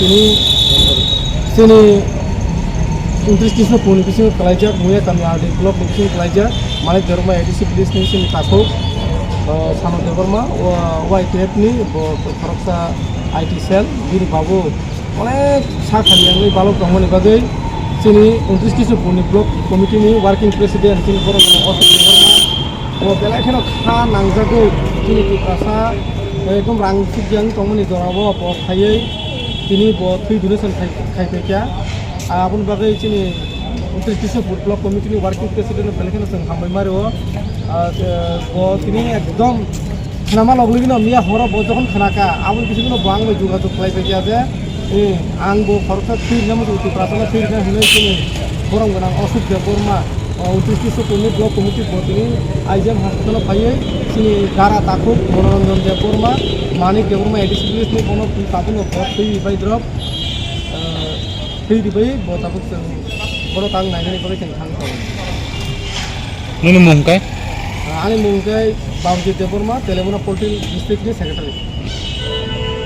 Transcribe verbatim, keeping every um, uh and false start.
Tini chini untris Krishnapur ni bisingo kalaijak, Muya Kami R D block ni bisingo kalaijak, Manik Debbarma A D C village ni chini takhuk, uh, Sano Debbarma, uh, Y T F ni bo khoroksa I T cell, bini babu onek sak hamya wngwi balok tongmani bagwi chini untris Krishnapur ni block committee ni working president chini borok Ashok Debbarma bo belai kheno kha nangjagwi chini Tiprasa ekdom rang sukjak tongmani jorao bo phaiwi tini bo twi donation khai, khai paikha. Aboni bagwi chini untris Krishnapur block committee ni working president no belai kheno chwng hambai mario. Ah, bo tini ekdom khnama loglogi no miya horo bo jokhon khnakha, aboni bisingtwi no bo ang bai jogajog khlai paikha je, eh, ang bo khoroksa thwi rwna muchungo Tiprasa no thwi rwna hinwi chini borom gwnang Ashok Debbarma, ah, untris Krishnapur ni block committee bo tini I G M hospital o phaiwi chini dara takhuk Monoranjan Debbarma, Manik Debbarma A D C village ni bono tabukno bo thwi bai drop, ah, thwi rwbai bo tabuk chwng bono tang nainani bagwi chwng thang tongo. Nini mung khe? Ah, ani mung khe Babujit Debbarma, Telangana Poultry District ni Secretary.